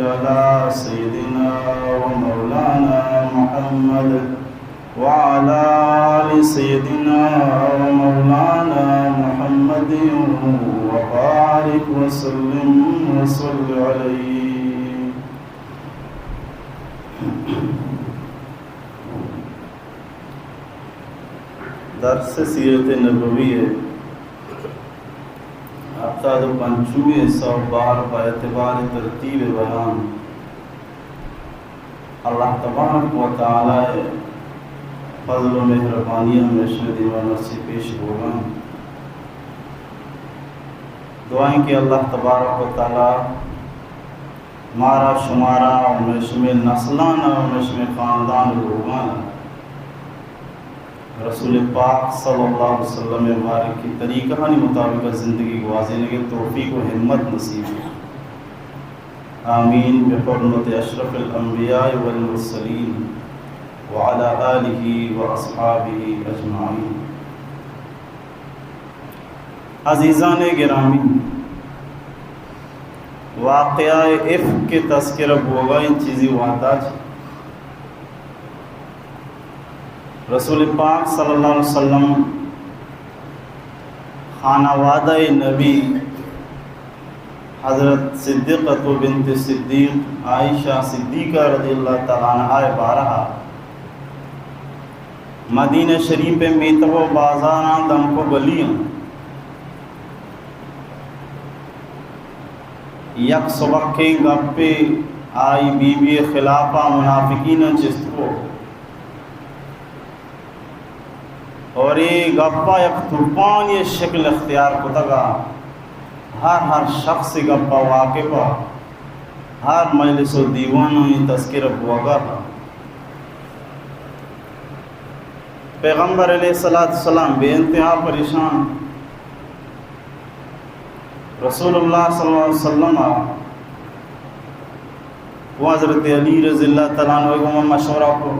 على سيدنا ومولانا محمد وعلى آل سيدنا ومولانا محمد وبارك وسلم وصل عليه. درس سیرت نبوی ءِ ہپتاد و پنچمی حصہ و بار پہ اعتبار ترتیب بیان اللہ تبارک و تعالی ءِ فضل و مہربانی ءَ ہمیشہ دیما مرچی پیش بوگا اِنت۔ دعا اِنت کہ اللہ تبارک و تعالی مارا شمارا و مئے شمئے نسلان ءَ و مئے شمئے خاندان و لوگان ءَ رسول پاک صلی اللہ علیہ وسلم ءِ مبارکیں طریقہانی مطابق زندگی گوازینگ ءِ توفیق و ہمت نصیب بہ۔ آمین بحرمت اشرف الانبیاء والمرسلین وعلی آلہ واصحابہ اجمعین۔ عزیزان گرامی، واقعہ افک ءِ تذکرہ بوگا اِنت چیزی وہدا چہ رسول پاک صلی اللہ علیہ وسلم خانوادہ نبی حضرت صدیقہ بنت صدیق، عائشہ صدیقہ رضی اللہ تعالی عنہا ءِ بارہا مدینہ شریف ءِ میتگ و بازاراں، دمک و گلیاں یک سبکیں گپے آئی بی بی ءِ خلافا منافقیناں چست کو اور اے گپا یک طوفانی شکل اختیار کتگا۔ ہر، ہر شخص اے گپا واقفا، ہر مجلس و دیوان اے تذکرہ بوگا۔ پیغمبر علیہ الصلوۃ والسلام بے انتہا پریشان۔ رسول اللہ صلی اللہ علیہ وسلم ءَ گوں حضرت علی رضی اللہ تعالی عنہ ءَ گوما مشورہ کو،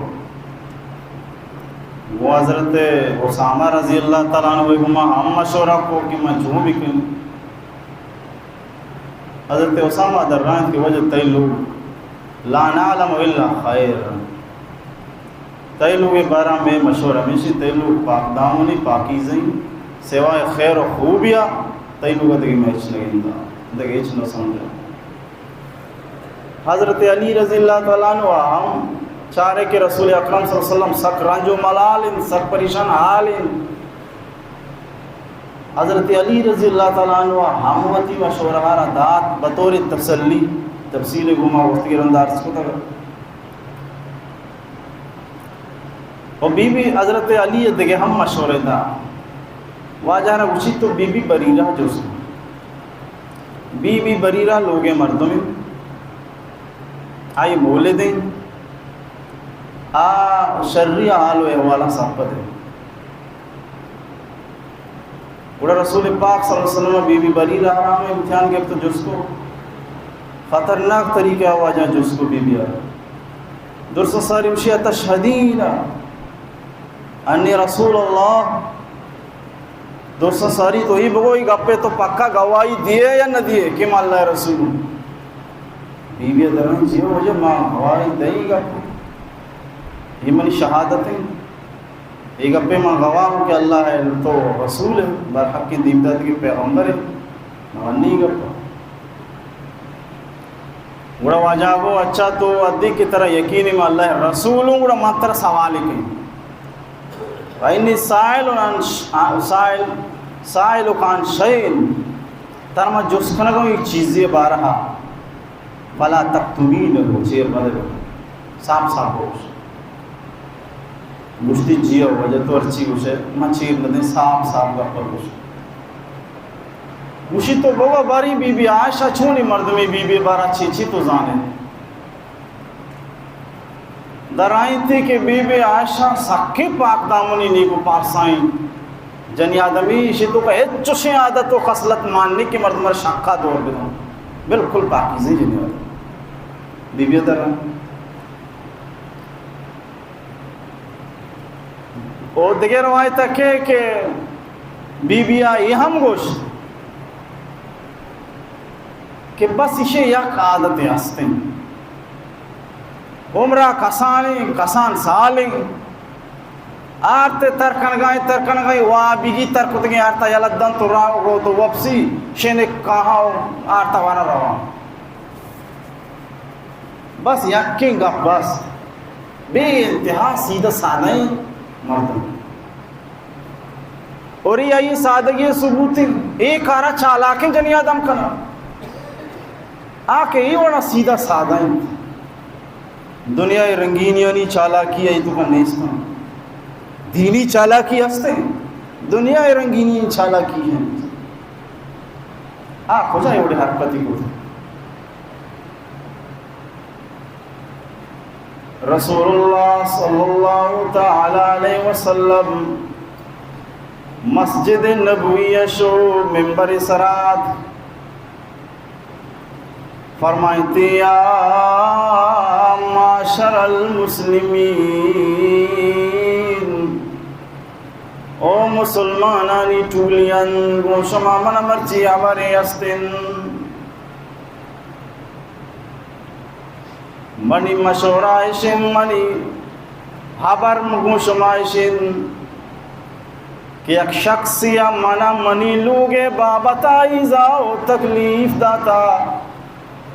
گوں حضرت اسامہ رضی اللہ تعالی عنہ ءَ گوما ہم مشورہ کو کہ من چون بکنوں۔ حضرت اسامہ درائینت کہ واجہ تئی لوگ لا نعلم الا خیر۔ تئی لوگ ءِ بارہ ءَ مئے مشورہ ہمیش اِنت، تئی لوگ پاک دامنی، پاکیزہ اِنت، سوائے خیر و خوبیا تئی لوگ ءَ دگہ مئے ہچ نہ گنداں، دگہ ہچ نہ سمجھاں۔ حضرت علی رضی اللہ تعالی عنہ ہم چارے کہ رسول اکرم صلی اللہ علیہ وسلم سک رنج و ملال اِنت، سک پریشان حال اِنت۔ حضرت علی رضی اللہ تعالی عنہ ہم وتی مشورہ را دات بطور تسلی، تفصیل گوما وقت گرندار کتگ۔ و بی بی حضرت علی ءَ دگہ ہم مشورہ دا۔ واجہ را گوشی تو بی بی بریرہ جست۔ بی بی بریرہ لوگے مردم اِنت، آئی مولد اِنت، آ شری حال و احوالاں سرپد اِنت۔ گڑا رسول پاک صلی اللہ علیہ وسلم بی بی بریرہ ءَ را ہم امتحان گپت و جست کو، خطرناک طریقہ ءَ واجہ جست کو بی بی ءَ را۔ درست ساری گوشی، اتشہدین انی رسول اللہ؟ درست ساری تو اے بگو، اے گپے تو پکا گواہی دیئے یا نہ دیئے کہ من اللہ ءِ رسول اوں؟ بی بی ءَ درائینت، جی ہو واجہ، ما گواہی دئیں گپ، اے منی شہادت اِنت۔ اے گپے ما گواہ اوں کہ اللہ ءِ تو رسول ئے، برحقیں دیمداتگیں پیغمبر ئے، ما انی گپ۔ گڑا واجہ گو، اچھا تو ادی کہ ترا یقین اِنت ما اللہ ءِ رسول اوں، گڑا ما ترا سوالے کنیں۔ فإني سائل عن ش-، سائل، سائلک عن شيء، ترا ما جست کنگ ءَ اوں یک چیزے بارہ ءَ۔ فلا تکتمینہ، چیر مدے، صاف صاف بگوش۔ گوشتی، جی ہو واجہ، تو ہرچی گوشے، من چیر ندیں، صاف صاف گپ بگوش۔ گوشی، تو بگو باریں بی بی عائشہ چونیں مردمے، بی بی بارہ چی چی تو زانے؟ درائینتی کہ بی بی عائشہ سکیں پاک دامنی، نیک و پارسائیں جنی آدمی، ایشی توکا ہچ چوشیں عادت و خصلت مان نی کہ مردم را شکا دور بدنت، بالکل پاکیزیں جنی آدمی۔ بی بی در او دگہ روایت کہ، کہ بی بی آ اے ہم گوشت، کہ بس ایشی یک عادتے ہستیں، عمرہ کسانیں، کسان سالیں، آرت تر کنگائیں، تر کنگائیں، وابیگی تر کتگیں، آرتا یلہ دنت و راہ و گوت و وپسی شنک کاہا و آرتا وانا رواں۔ بس یکیں گپ بس۔ بے انتہا سیدھا سادہ ایں مردم۔ اور اے آئی سادگی ثبوت ایں۔ اے کارا چالاکیں جنی آدم کنا۔ آ کہ اے وڑا سیدھا سادہ ایں۔ دنیا رنگینیانی چالاکی آئی تو کا نیستاں۔ دینی چالاکی ہستیں۔ دنیا رنگینی چالاکی ہیں۔ آ کجا اے وڑے حرکتی کو؟ رسول اللہ صلی اللہ تعالی علیہ وسلم مسجد نبوی شو، ممبر سرات فرمائیتی، یا معاشر المسلمین، او مسلمانانی ٹولیان، گوں شما من مرچی ہبرے استن۔ منی مشورہ اش انت، منی ہبر گوں شما اش انت کہ یک شخصے ء من ء منی لوگ ء بابت ء ایذا و تکلیف داتا،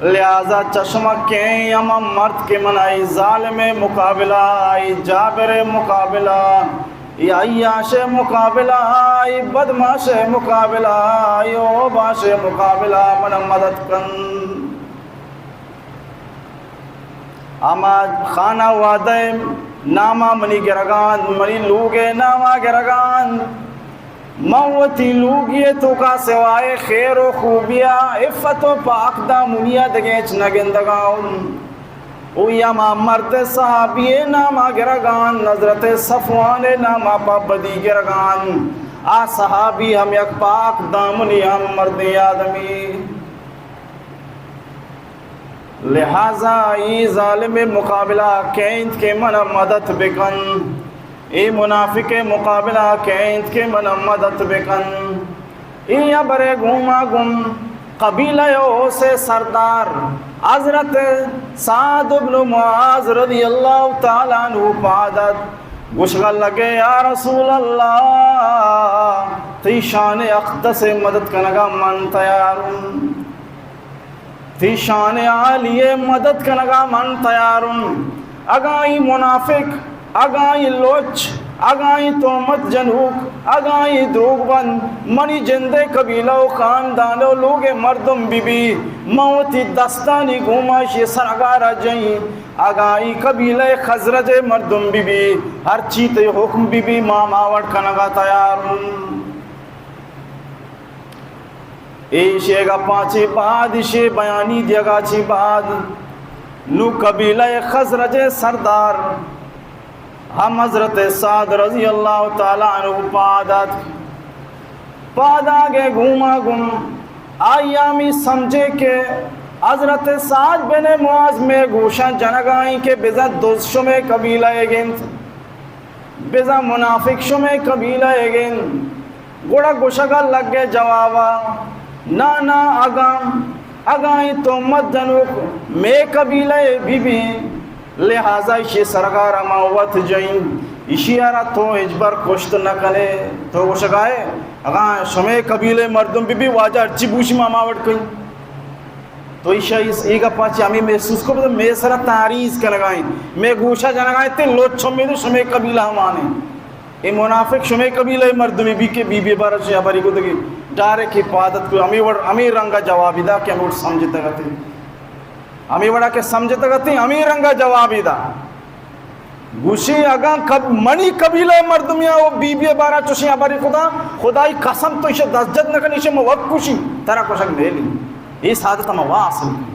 لہذا چہ شما کئے ہما مرد کہ من ء اے ظالم ء مقابلہ، اے جابر ء مقابلہ، اے عیاش ء مقابلہ، اے بدماش ء مقابلہ، اے اوباش ء مقابلہ من ء مدد کن۔ ہما خانوادہ ء ناما منی گرگان، منی لوگ ء ناما گرگان۔ من وتی لوگی ء توکا سوائے خیر و خوبیا، عفت و پاک دامنیا دگہ ہچ نہ گندگاں۔ او ہما مرد صحابی ء ناما گرگان، حضرت صفوان ء ناما پہ بدی گرگان۔ آ صحابی ہم یک پاک دامنی ہم مردیں آدمی۔ لہذا اے ظالم ء مقابلہ کئے انت کہ من ء مدد بکن؟ اے منافق ء مقابلہ کئے انت کہ من ء مدد بکن؟ اے ہبر ء گوما گوں قبیلہ اوس ء سردار حضرت سعد بن معاذ رضی اللہ تعالی عنہ پاد ات، گوشگا لگے، یا رسول اللہ، تئی شان اقدس ء مدد کنگا من تیار ہوں۔ تئی شان عالی ء مدد کنگا من تیار ہوں۔ اگاں اے منافق، اگاں اے لوچ، اگاں اے تہمت جنوک، اگاں اے دروگ بند منی جند ء قبیلہ و خاندان و لوگ ء مردم بہ بی، من وتی دستانی گوما ایشی سرگارا جئیں۔ اگاں اے قبیلہ خزرج ء مردم بہ بی، ہرچی تئی حکم بہ بی، ما ہما وڑ کنگا تیار ہوں۔ ایشی گپاں چی بعد، ایشی بیانی دیگا چی بعد، نو قبیلہ خزرج سردار ہم حضرت سعد رضی اللہ تعالی عنہ پاد ات۔ پاد آگے گوما گوں آئی ہمی سمجھے کہ حضرت سعد بن معاذ میں گوشاں جنگائیں کہ بزاں دز شمے قبیلہ گنت۔ بزاں منافق شمئے قبیلہ ئیگ انت۔ گڑا گوشگا لگے جوابا، نا، نا، اگاں، اگاں اے تہمت جنوک مئے قبیلہ ئے بہ بی، لہذا ایشی سرگارا ما وت جئیں، ایشی ء را تو ہچبر کشت نہ کنے۔ تو گوشگا ئے، اگاں شمئے قبیلہ مردم بہ بی، واجہ ہرچی بوشی ما ہما وڑ کئیں۔ تو ایشا اس، اے گپا چہ ہمے محسوس کو، بزاں مئے سرا تعریض کنگا انت، مئے گوشا جنگا انت، تے لوچ ہمے دو شمئے قبیلہ ہمانے۔ اے منافق شمئے قبیلہ مردمی بی کہ بی بی بارا چہ ہبری کو دگی ڈائریکٹ حفاظت کو، ہمے وڑ، ہمے رنگا جوابی دا کہ ہمے وڑ سمجھتگ اتے۔ ہمے وڑا کہ سمجھتگ اتے، ہمے رنگا جوابی دا۔ گوشی، اگاں کب-، منی قبیلہ مردمیا و بی بی بارا چوشیں ہبری کتا، خدائی قسم تو ایشی دست جت نہ کنی، ایشی ما وت کشی، ترا کشگ نیلی۔ اے سعادت ما وا حاصل کی۔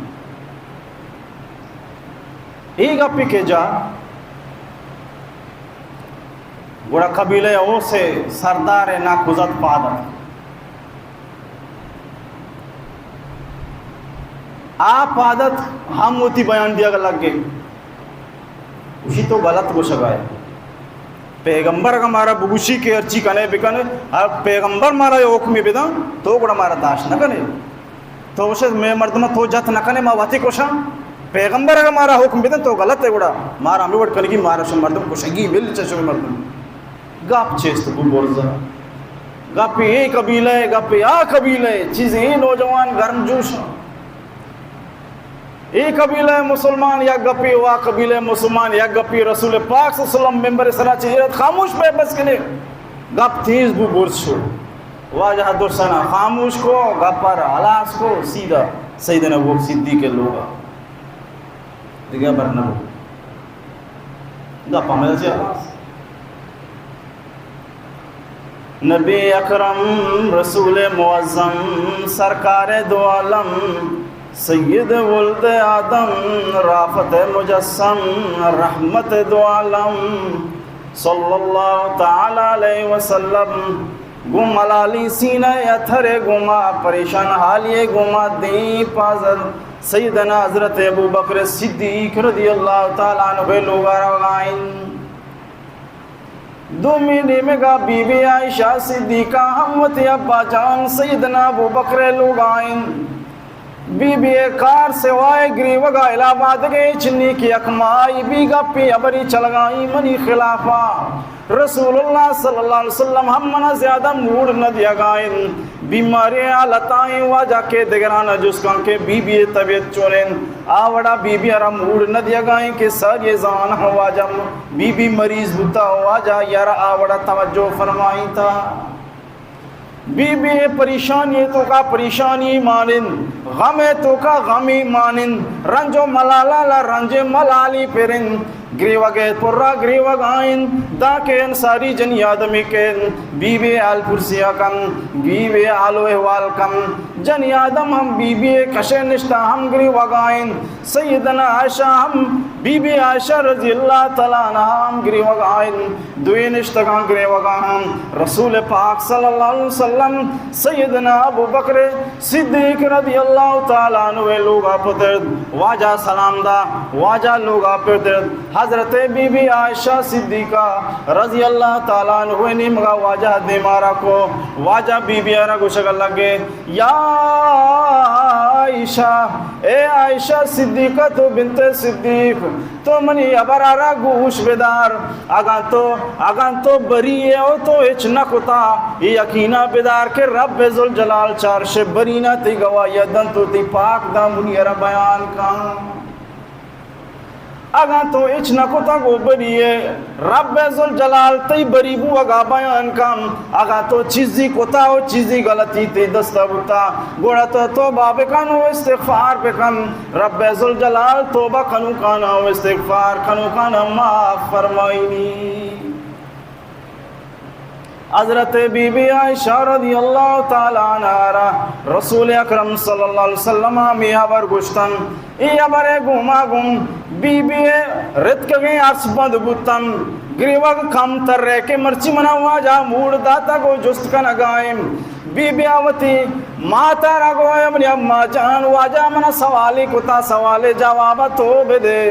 اے گپی کہ جا، گڑا قبیلہ اوس سردار نا کزت پادت۔ آ پادت ہم وتی بیان دیگ لگے۔ گوشی تو غلط گوشگا ئے۔ پیغمبر اگاں مارا بگوشی کہ ہرچی کنے بکنے، ہر پیغمبر مارا یہ حکمی بدن، تو گڑا مارا داشت نہ کنے۔ تو گوشے مئے مردم تو جت نہ کنے، ما وتی کشاں۔ پیغمبر اگر مارا حکم بدن تو غلط ہے، گڑا مارا ہمیں وڑ کنگی، مارا شو مردم کشگی، مل چشو مردم۔ گپ چست بو برزا۔ گپ اے قبیلہ ہے، گپ آ قبیلہ ہے، چیزیں اے نوجوان گرم جوش ہیں۔ اے قبیلہ مسلمان یک گپے، وا قبیلہ مسلمان یک گپے۔ رسول پاک صلی اللہ علیہ وسلم ممبر سرا چہ ایرت خاموش بے، بس کنے۔ گپ تیز بو، برز شو۔ واجہ درسنا خاموش کو، گپ پر ہلاس کو، سیدھا سیدنا ابوبکر صدیق کے لوگا۔ دیگہ بر نہ بو۔ گپ ہمیں چہ ہلاس۔ نبی اکرم، رسول معظم، سرکار دو عالم، سید ولد آدم، رافت مجسم، رحمت دو عالم، صلی اللہ تعالی علیہ وسلم، گوں ملالی سینہ اتھرے گوما، پریشان حالی گوما، دیم پازد سیدنا حضرت ابوبکر صدیق رضی اللہ تعالی عنہ لوگا روگائیں۔ دومی نیمگا بی بی عائشہ صدیقہ ہم وتی ابا جان سیدنا ابوبکر لوگائیں۔ بی بی کار سوائے گریوگا علاوہ دگہ ہچ نیکی، یک ماہی بی گپی ہبری چلگائیں منی خلافا۔ رسول اللہ صلی اللہ علیہ وسلم ہم منا زیادہ موڑ نہ دیگائیں۔ بیماری حالتائیں واجہ کے دگرانا جست کن کہ بی بی طبیعت چونیں۔ آ وڑا بی بی ارا موڑ نہ دیگائیں کہ ساری زان ہم واجہ بی بی مریض بوتا، واجہ یارا آ وڑا توجہ فرمائیں تا۔ بی بی پریشانی توکا پریشانی مانند، غم توکا غمی مانند، رنج و ملالا لا رنج ملالی پرند، گریوگ پرا گریوگ آئند، دا کہ انصاری جنی آدمی کہ بی بی حال پرسیا کن، بی بی حال و احوال کن، جنی آدم ہم بی بی کشے نشتا ہم گریوگ آئند، سیدنا عائشہ ہم، بی بی عائشہ رضی اللہ تعالی عنہا ہم گریوگ آئند۔ دوئیں نشتگاں گریوگا ہم رسول پاک صلی اللہ علیہ وسلم سیدنا ابوبکر صدیق رضی اللہ تعالی عنہ لوگا پترت، واجہ سلام دا، واجہ لوگا پترت۔ حضرت بی بی عائشہ صدیقہ رضی اللہ تعالی عنہ نیمگا واجہ دیمارا کو، واجہ بی بی را گوشگ لگے، یا عائشہ، اے عائشہ صدیقہ، تو بنت صدیق، تو منی ہبرا را گوش بدار۔ اگاں تو، اگاں تو بری ئے و تو ہچ نہ کتا، اے یقینا بدار کہ رب ذوالجلال چارش بری نہ تئی گواہی دنت و تئی پاک دامنی را بیان کن۔ اگاں تو ہچ نہ کتا گو بری ئے، رب ذوالجلال تئی بری بوگا بیان کن۔ اگاں تو چیزی کتا و چیزی غلطی تئی دستا بوتا، گڑا تو توبہ بکن و استغفار بکن۔ رب ذوالجلال توبہ کنوکانا و استغفار کنوکانا معاف فرمائینی۔ حضرت بی بی عائشہ رضی اللہ تعالی عنہا را رسول اکرم صلی اللہ علیہ وسلم ہمے ہبر گوشتن۔ اے ہبر گوما گوں بی بی رتکگیں ارس بند بوتن۔ گریوگ کم تر رہ کہ مرچی منا واجہ موڑ داتگ و جست کنگائیں۔ بی بی آ وتی ماتا را گویا، منی اما جان، واجہ منا سوالی کتا، سوال جواب تو بدے۔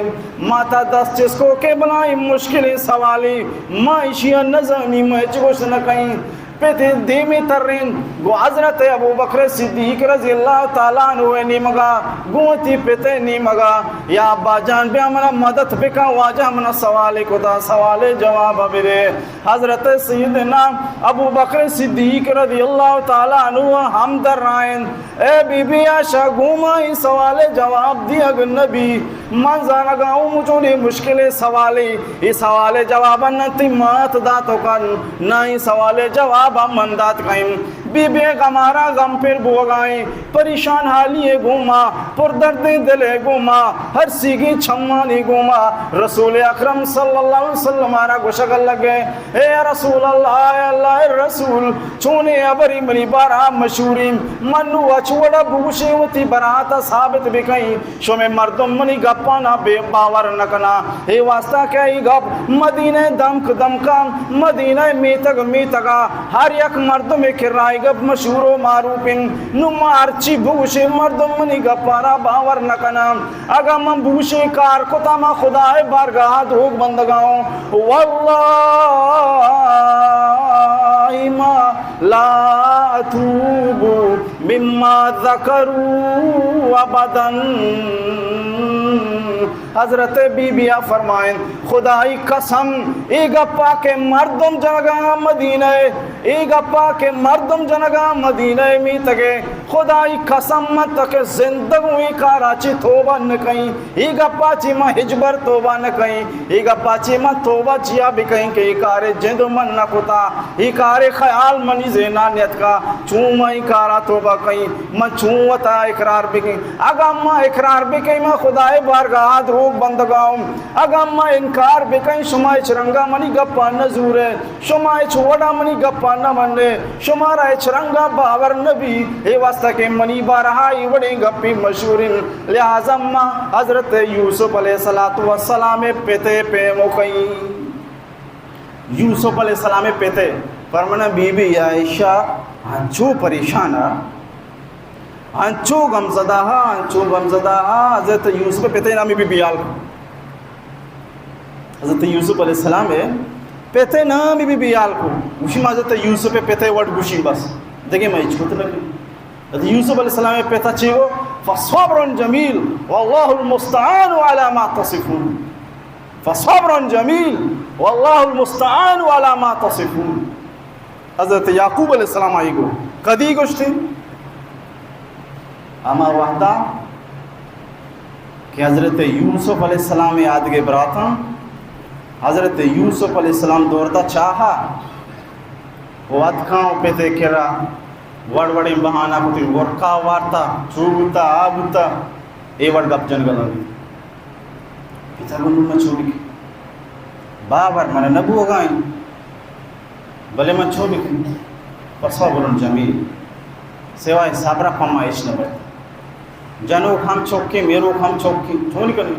ماتا دست چست کو کہ بلاہیں مشکلیں سوالی، ما ایشی نزانی، ما ہچ گوشت نہ کئیں۔ پت دیمی ترین گو حضرت ابوبکر صدیق رضی اللہ تعالی عنہ نیمگا، گو وتی پت نیمگا، یا ابا جان بیا منا مدد بکن، واجہ منا سوال کتا، سوال جواب بدے۔ حضرت سیدنا ابوبکر صدیق رضی اللہ تعالی عنہ ہم درائیں۔ اے بی بی عائشہ، گوما اے سوال جواب دیگ نبی۔ من زانگا ہوں چونی مشکل سوالی، اے سوال جواب نہ تئی مات داتو کن، نہ اے سوال جواب من دات کئیں۔ بی بی غمارا غم پر بوگائیں، پریشان حالی گوما، پر درد دل گوما، ہر سیگی چمانی گوما رسول اکرم صلی اللہ علیہ وسلم آرا گوشگ لگے، اے رسول اللہ، اے اللہ رسول، چونے ہبری منی بارا مشہوری، من نو اچ وڑا بگوشیں وتی براتا ثابت بکئیں، شمے مردم منی گپانا بے باور نہ کنا۔ اے واسطہ کہ اے گپ مدینہ دمک دمکا، مدینہ میتگ میتگا ہر یک مردم کرا اے گپ مشہور و معروف انت۔ نو ما ہرچی بگوشیں مردم منی گپارا باور نہ کنا۔ اگاں من بوشیں کار کتا، ما خدائے بارگاہ دروگ بندگاؤں۔ واللہ ما لا اتوب مما ذکروا ابدا۔ حضرت بی بی آ فرمائیں، خدائی قسم، اے گپا کہ مردم جنگا مدینہ، اے گپا کہ مردم جنگا مدینہ میتگے، خدائی قسم من تک زندگوں اے کارا چی توبہ نہ کئیں۔ اے گپا چی من ہچبر توبہ نہ کئیں۔ اے گپا چی من توبہ چیا بکئیں کہ اے کارے جند من نہ کتا، اے کارے خیال منی ذہنا نیتکا، چون من اے کارا توبہ کئیں؟ من چون وتا اقرار بکئیں؟ اگاں من اقرار بکئیں، من خدائے بارگاہا دروگ بندگا اوں۔ اگاں من انکار بکئیں، شما ہچ رنگا منی گپا نہ زورے۔ شما ہچ وڑا منی گپا نہ مننے، شمارا ہچ رنگا باور نہ بی، اے واسطہ کہ منی بارہا اے وڑیں گپی مشہور انت۔ لہذا ما حضرت یوسف علیہ الصلوۃ والسلام پتے پیمو کئیں۔ یوسف علیہ السلام پتے فرمانا، بی بی عائشہ انچو پریشان آ، انچو غمزدہ ہا، انچو غمزدہ ہا، حضرت یوسف پتے نامی بی بی حال کو۔ حضرت یوسف علیہ السلام پتے نامی بی بی حال کو۔ گوشی، ما حضرت یوسف پتے وڑ گوشی بس۔ دگہ ما ہچ کت نہ۔ حضرت یوسف علیہ السلام پتا چی گو؟ فصبر جمیل واللہ المستعان علی ما تصفون۔ فصبر جمیل واللہ المستعان علی ما تصفون۔ حضرت یعقوب علیہ السلام آئی گو، کدی گوشتی؟ ہما وحدا کہ حضرت یوسف علیہ السلام آدگے براتاں، حضرت یوسف علیہ السلام دورتا چاہا و اتکاں و پتے کرا وڑ وڑیں بہانہ کتی، ورکا وارتا، چو بوتا، آ بوتا، اے وڑ گپ جنگا لگی۔ پتا گوں من چو بکن؟ باور من نہ بوگا انت، بلے من چو بکن؟ فصبر جمیل، سوائے صبر پما ہچ نہ بچ۔ جنوک ہم چوکیں، میروک ہم چوکیں، چون کنی؟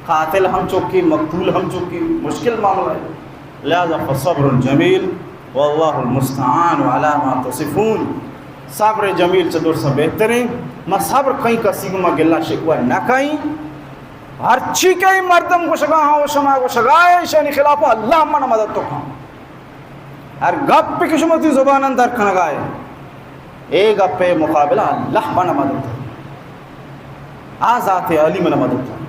قاتل ہم چوکیں، مقتول ہم چوکیں، مشکل معاملہ ہے۔ لہذا فصبر جمیل واللہ المستعان علی ما تصفون۔ صبر جمیل چہ درسا بہتریں۔ ما صبر کئیں، کسی گو ما گلہ شکوہ نہ کئیں۔ ہرچی کہ اے مردم گوشگا ہاں و شما گوشگا ہے، ایشانی خلاف اللہ من مدد تو کن۔ ہر گپ کہ شما تی زباناں در کنگا ہے، اے گپے مقابلہ اللہ من مدد تو کن۔ آ ذات عالی من مدد تو کن۔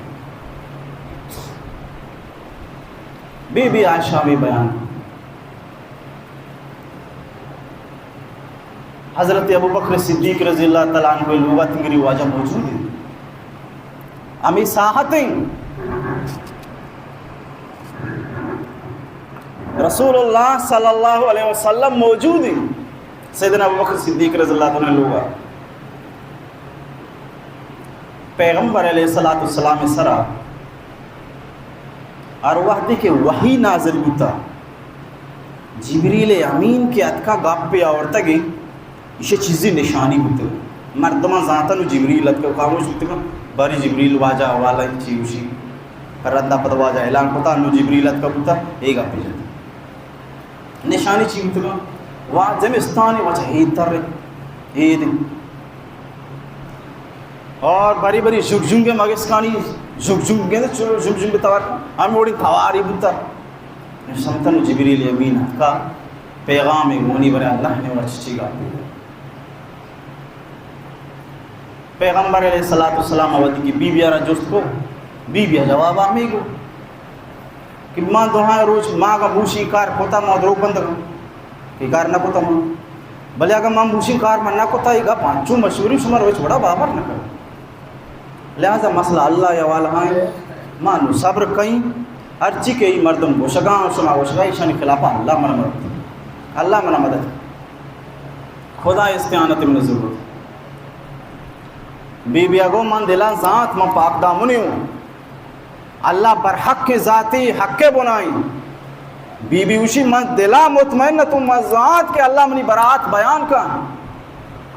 بی بی عائشہ می بیان۔ حضرت ابوبکر صدیق رضی اللہ تعالی عنہ لوگا تنگری واجہ موجود ہیں، ہمیں ساحت ہیں، رسول اللہ صلی اللہ علیہ وسلم موجود ہیں، سیدنا ابوبکر صدیق رضی اللہ تعالی عنہ لوگا۔ پیغمبر علیہ الصلوۃ والسلام سرا ہر وحدی کہ وحی نازل بوتا، جبریل امین کہ اتکا گپے آورتگی، ایشی چیزی نشانی بوتگ۔ مردماں زانتن و جبریل اتکا خاموش بوتگا، باری جبریل واجہ حوالہ چی گوشی۔ رندا پد واجہ اعلان کتا، انو جبریل اتکا بوتا، اے گپے جتا۔ نشانی چی بوتگا؟ وا زمستان وجہ عید تر عید۔ اور بری بری جھگ جھنگ مگسکانی جھگ جھنگ، جھگ جھنگ توار، ہم وڑی تواری بوتا۔ سمتن جبریل امین اتکا، پیغام گونی برے اللہ نے وچ چی گا۔ پیغمبر علیہ الصلوۃ والسلام وتی کی بی بی را جست کو، بی بی جواب ہمیں گو کہ ما دوہاں روچ ما گا بوشی کار کتا، ما دروگ بندگا کہ کار نہ کتا ما۔ بلے اگر ما بوشی کار ما نہ کتا، یہ گپ انچو مشہوری شما روچ بڑا باور نہ کرو۔ لہذا مسئلہ اللہ یا والا ہیں، ما نو صبر کئیں، ہرچی کہ ای مردم گوشگاں، شما گوشگاں، ایشانی خلاف اللہ من مدد، اللہ من مدد، خدا استعانت من ضرورت۔ بی بی گو من دلاں زانت، من پاک دامنی ہوں۔ اللہ برحق ذاتی حق بنائیں۔ بی بی گوشی، من دلا مطمئن اتوں، من زانت کہ اللہ منی برات بیان کن،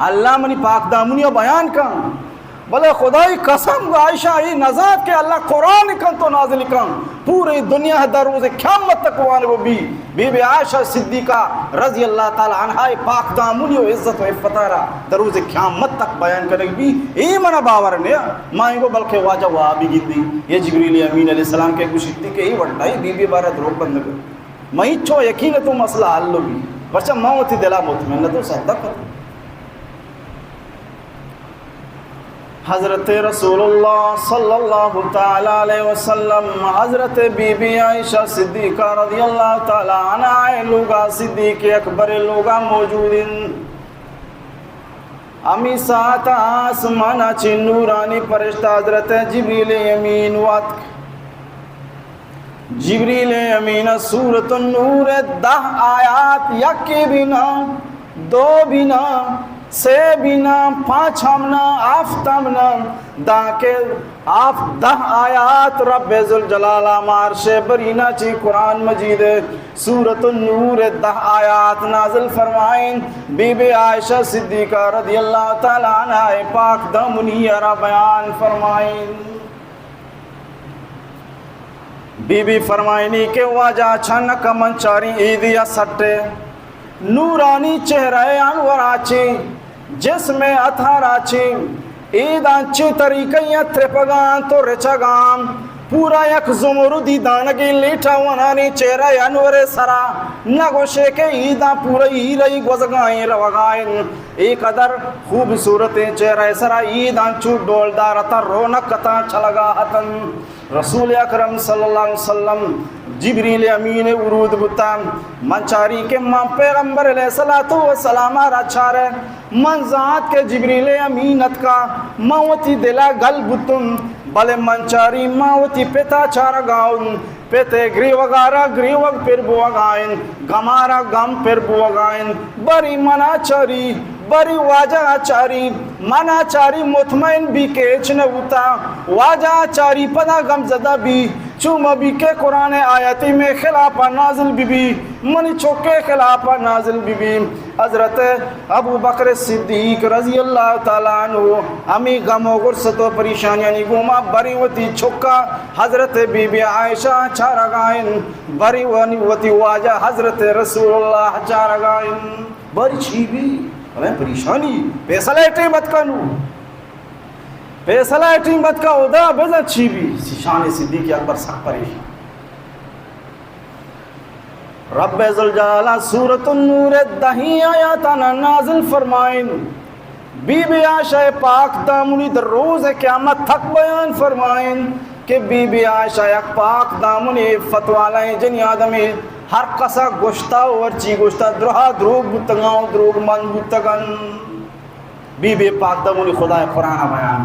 اللہ منی پاک دامنی بیان کن۔ بلے خدائی قسم، عائشہ ای نزانت کہ اللہ قرآن کن تو نازل کن، پوری دنیا در روز قیامت تک وانگو بی۔ بی بی عائشہ صدیقہ رضی اللہ تعالی عنہا پاک دامنی و عزت و عفتا را در روز قیامت تک بیان کنگ بی، اے منا باور نیا۔ ما اینگو بلکہ واجہ وابی گندی، یہ جبریل امین علیہ السلام کہ گوشتی کہ اے وڈائی بی بی بارہ دروگ بندگ۔ ما ہیچو یقین تو مسئلہ حل بی، پرچہ ما وتی دلا مطمئن تو صدق۔ حضرت رسول اللہ صلی اللہ تعالی علیہ وسلم، حضرت بی بی عائشہ صدیقہ رضی اللہ تعالی عنہا ءِ لوگا، صدیق اکبر ءِ لوگا موجود انت۔ ہمے ساعت آسمانا چہ نورانی پرشتہ حضرت جبریل امین واتک۔ جبریل امین سورۃ النور ءِ دہ آیات، یکے بھی نہ، دو بھی نہ، سے بھی نہ، پانچ ہم نہ، ہفت ہم نہ، دانکہ ہفت دہ آیات رب ذوالجلال ءَ مارش برینا چی قرآن مجید ءِ سورۃ النور ءِ دہ آیات نازل فرمائیں، بی بی عائشہ صدیقہ رضی اللہ تعالی عنہا ءِ پاک دامنی ءَ را بیان فرمائیں۔ بی بی فرمائنی کہ واجہ اچانک من چاریں ایدی ءَ سٹے نورانی چہرہ انورا چی، جسم اطہرا چی، ایداں چی طریقہ یا ترپگاں تو رچگاں، پورا یک زمردی دانگی لیٹا ونانی چہرہ انور سرا، نہ گوشے کہ ایداں پورا ہیرئی گوزگائیں روگائیں۔ اے قدر خوبصورتیں چہرہ سرا عید انچو ڈولدار اتاں، رونق اتاں، چلگا اتن۔ رسول اکرم صلی اللہ علیہ وسلم، جبریل امین ورود بوتاں۔ من چاری کہ من پیغمبر علیہ الصلوۃ والسلام را چارے۔ من زانت کہ جبریل امین اتکا، من وتی دلا گل بوتم، بلے من چاری من وتی پتا چارگاؤں۔ پت ءِ گریوگارا گریوگ پر بوگا انت، گمارا گم پر بوگا انت۔ بری منا چاری، بری واجہ ءَ چاری، منا چاری مطمئن بی کہ ہچ نہ بوتا۔ واجہ ءَ چاری پدا گم زدہ بی، چو مہ بی کہ قرآن ءِ آیتے مئے خلاف ءَ نازل بہ بی، منی چک ءِ خلاف ءَ نازل بہ بی۔ حضرت ابوبکر صدیق رضی اللہ تعالی عنہ ہمے غم و غصت و پریشانیانی گوما بری وتی چکا حضرت بی بی عائشہ چارگائیں، بری ونی وتی واجہ حضرت رسول اللہ چارگائیں۔ بری چی بی؟ ہمیں پریشانی، فیصلہ ٹیم بتکا نو۔ فیصلہ ٹیم بتکا، ادا بزن چی بی؟ شان صدیق اکبر سک پریشان۔ رب ذوالجلال سورۃ النور ءِ دہیں آیاتاں نازل فرمائیں۔ بی بی عائشہ ءِ پاک دامنی در روز قیامت تک بیان فرمائیں کہ بی بی عائشہ یک پاک دامنی عفت والائیں جنی آدمے، ہر کسا گوشتا و ہرچی گوشتا، درہا دروگ بوتگاں و دروگ مند بوتگن۔ بی بی پاک دامنی خدا ءِ قرآن ءَ بیان۔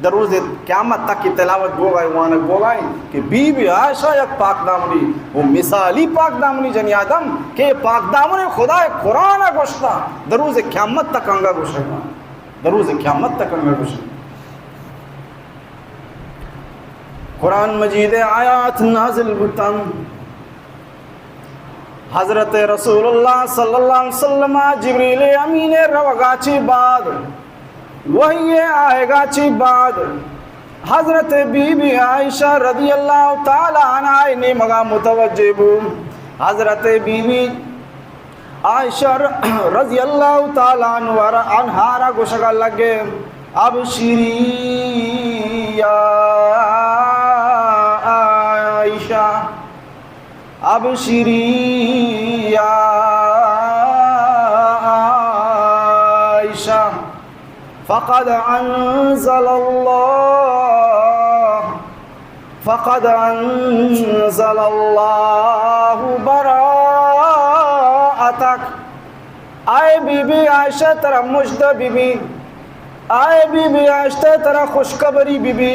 در روز قیامت تک کہ تلاوت بوگا، وانگ بوگا کہ بی بی عائشہ یک پاک دامنی و مثالی پاک دامنی جنی آدم کہ پاک دامنی خدا ءِ قرآن ءَ گوشتا، در روز قیامت تک انگا گوشگا، در روز قیامت تک انگا گوشگا۔ قرآن مجید ءِ آیات نازل بوتن۔ حضرت رسول اللہ صلی اللہ علیہ وسلم ءَ جبریل امین ءِ روگا چی بعد، وحی ءِ آئیگا چی بعد، حضرت بی بی عائشہ رضی اللہ تعالی عنہا ءِ نیمگا متوجہ بو۔ حضرت بی بی عائشہ رضی اللہ تعالی عنہا را گوشگا لگے، ابشری یا عائشہ، ابشری یا عائشہ، فقد انزل اللہ، فقد انزل اللہ براءتک۔ اے بی بی عائشہ، ترا مژدہ بہ بی، اے بی بی عائشہ، ترا خوشخبری بہ بی،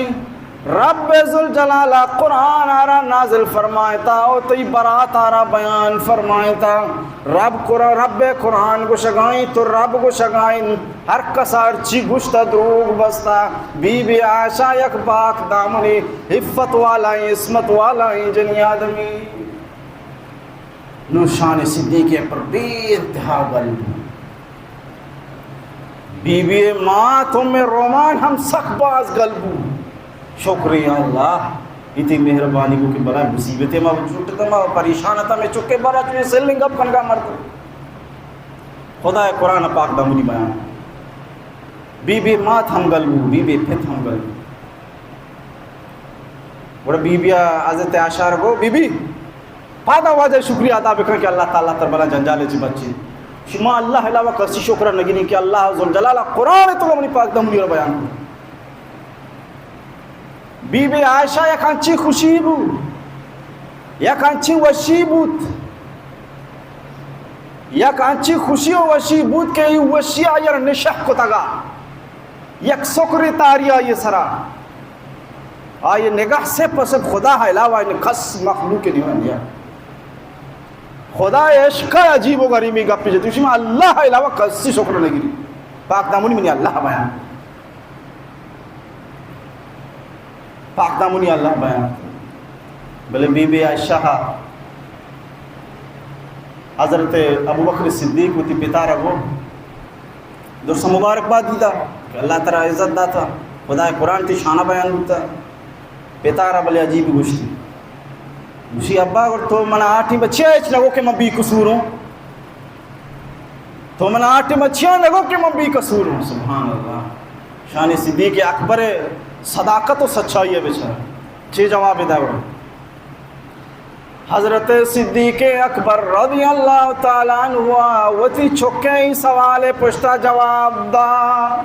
رب ذوالجلال ءَ قرآن ءَ را نازل فرمائتا و تئی برات ءَ را بیان فرمائتا۔ رب قرآن، رب قرآن گوشگائیں تو رب گوشگائیں، ہر کس ہرچی گوشتا دروگ بستا۔ بی بی عائشہ یک پاک دامنی عفت والائیں، عصمت والائیں جنی آدمی۔ نو شان صدیق ءَ پر بے انتہا گل بو۔ بی بی ءِ مات ام رومان ہم سک باز گل بو۔ شکر یا اللہ، اے تئی مہربانی بو کہ بلا مصیبت ءَ ما چوٹ اتاں، ما پریشان اتاں، مئے چکے بارا چوئیں سلیں گپ کنگا مرت۔ خدا ءِ قرآن پاک دامنی بیان۔ بی بی ءِ مات ہم گل بو، بی بی ءِ پت ہم گل بو۔ گڑا بی بی ءَ حضرت عائشہ را گو، بی بی، پادا واجہ شکریہ ادا بکن کہ اللہ تعالی تر بلا جنجالے چی بچی۔ شما اللہ علاوہ کسی شکر نگنی کہ اللہ ذوالجلال قرآن تو منی پاک دامنی را بیان کو۔ بی بی عائشہ یک انچیں خوشی بوت، یک انچیں وشی بوت، یک انچیں خوشی و وشی بوت کہ اے وشی آئی ءَ را نشہ کتگ ات، یک سکرے تاری آئی ءِ سرا۔ آئی ءِ نگاہ صرف و صرف خدا ءَ علاوہ کس مخلوق ءِ نیمگ ءَ نہ ات۔ خدا ءِ عشق ءَ عجیب و غریبیں گپے جت، گوشی، من اللہ ءَ علاوہ کسی شکر نہ گری۔ پاک دامنی منی اللہ بیان، پاک دامنی اللہ بیان۔ بلے بی بی عائشہ ءَ حضرت ابوبکر صدیق وتی پتا را گو درس مبارک بات دیتا کہ اللہ ترا عزت داتا، خدا ءِ قرآن تئی شان ءَ بیان بوتا۔ پتا را بلے عجیب گوشتی، گوشی، ابا، اگر تو من آٹی بچے ہچ نگو کہ من بے قصور ہوں، تو من آٹی بچے نگو کہ من بے قصور ہوں۔ سبحان اللہ، شان صدیق اکبر ءِ صداقت و سچائی ءَ بچار چے جواب داتا۔ حضرت صدیق اکبر رضی اللہ تعالی عنہ ءَ وتی چکے ءِ سوال ءِ پشتا جواب دا۔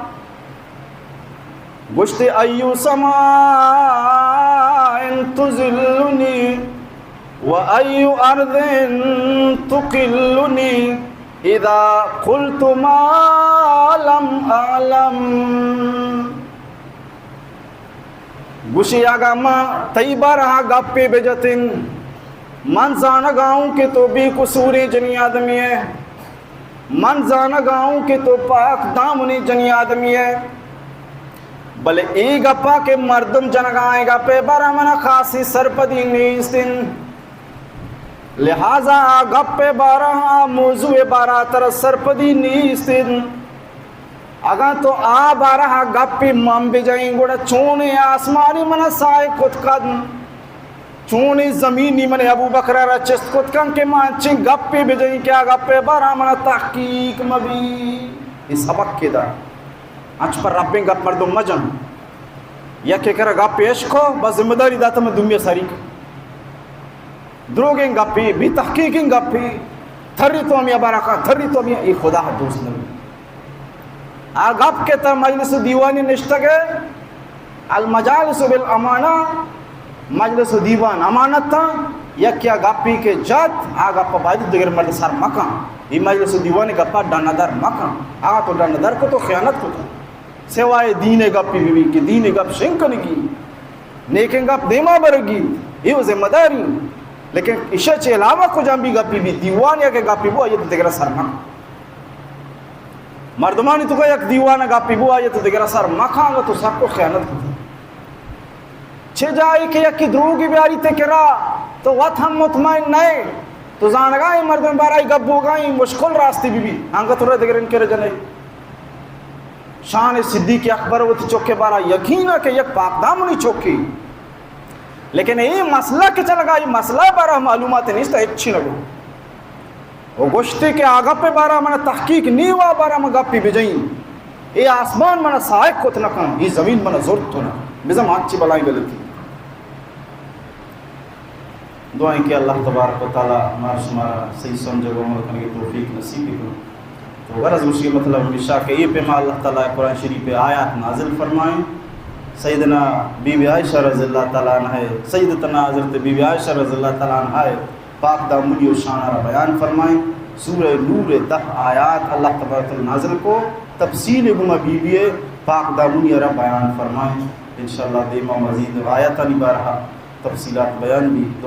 گوشتی، ای سماء تظلنی و ای ارض تقلنی اذا قلت ما لم اعلم۔ گوشی، اگاں ما تئی بارہ ءَ گپے بجتیں، من زانگا اوں کہ تو بے قصوریں جنی آدمی ئے، من زانگا اوں کہ تو پاک دامنی جنی آدمی ئے، بلے اے گپا کہ مردم جنگا ایں، گپے بارہ ءَ منا خاصی سرپدی نیست انت۔ لہذا آ گپ ءِ بارہ ءَ، آ موضوع ءِ بارہ ءَ ترا سرپدی نیست انت۔ اگاں تو آ بارہ ءَ گپے من بجئیں، گڑا چونیں آسمانی منا ساہگ کت کنت، چونیں زمینی من ابوبکر ءَ را چست کت کنت کہ من انچیں گپے بجئیں کہ آ گپ ءِ بارہ ءَ منا تحقیق مہ بی۔ اے سبق کہ دا، انچ پر ربیں گپ مردم مجن۔ یکے کرا گپے اشکو، بس ذمہ داری داتا من دومی سری کن۔ دروگیں گپے، بے تحقیقیں گپے، تھری تو ہمے بارہ ءَ کن، تھری تو ہمے، اے خدا ءَ دوست نہ بی۔ آ گپ کہ تاں مجلس و دیوانی نشتگ ئے، المجالس بالامانہ، مجلس و دیوان امانت اَں، یکے ءَ گپے کہ جت، آ گپ ءَ باید دگر مرد سر مکن۔ اے مجلس و دیوان ءِ گپ ءَ ڈن ءَ در مکن۔ آ تو ڈن ءَ در کت و خیانت کت۔ سوائے دین ءِ گپے بہ بیت کہ دین ءِ گپ شنگ کنگی، نیکیں گپ دیما برگی، اے و ذمہ داری۔ لیکن ایشی ءَ چہ علاوہ کجام بھی گپے بیت، دیوان یا کہ گپے بو، آئی ءَ تو دگر ءَ سر مکن۔ مردمانی توکا یک دیوان ءَ گپے بو، آئی ءَ تو دگر ءَ سر مکن، تو سک و خیانت کت۔ چہ جاہے کہ یکے دروگے بیاریت تئی کرا، تو وت ہم مطمئن نہ ئے۔ تو زانگا ئے مردم بارہ ءَ گپ بوگا ایں، مشکل راستے بہ بیت، انگت تو را دگرانی کرا جنئے۔ شان صدیق اکبر وتی چک ءِ بارہ ءَ یقین اَت کہ یک پاک دامنی چکے۔ لیکن اے مسئلہ کہ چلگا، اے مسئلہ ءِ بارہ ءَ معلومات نیست، ہچی نہ گو۔ و گوشتے کہ آ گپ ءِ بارہ ءَ من تحقیق نی و آ بارہ ءَ من گپے بجئیں۔ اے آسمان من ساہگ کت نہ کن، اے زمین من زرت نہ۔ بزاں ہنچی بلائیں غلطی۔ دعائیں کہ اللہ تبارک و تعالی مارا شمارا صحیح سمجھ و عمل کنگ ءِ توفیق نصیب بکن۔ تو غرض گوشی مطلب ہمیش اَت کہ اے پیما اللہ تعالی قرآن شریف ءِ آیات نازل فرمائیں۔ سیدنا بی بی عائشہ رضی اللہ تعالی عنہا، سیدتنا حضرت بی بی عائشہ رضی اللہ تعالی عنہا پاک دامنی و شان ءَ را بیان فرمائیں۔ سورہ نور ءِ دہ آیات اللہ تبارک و تعالی نازل کو، تفصیل گما بی بی ءِ پاک دامنی ءَ را بیان فرمائیں۔ انشاءاللہ دیما مزید آیاتانی بارہ ءَ تفصیلات بیان بیت۔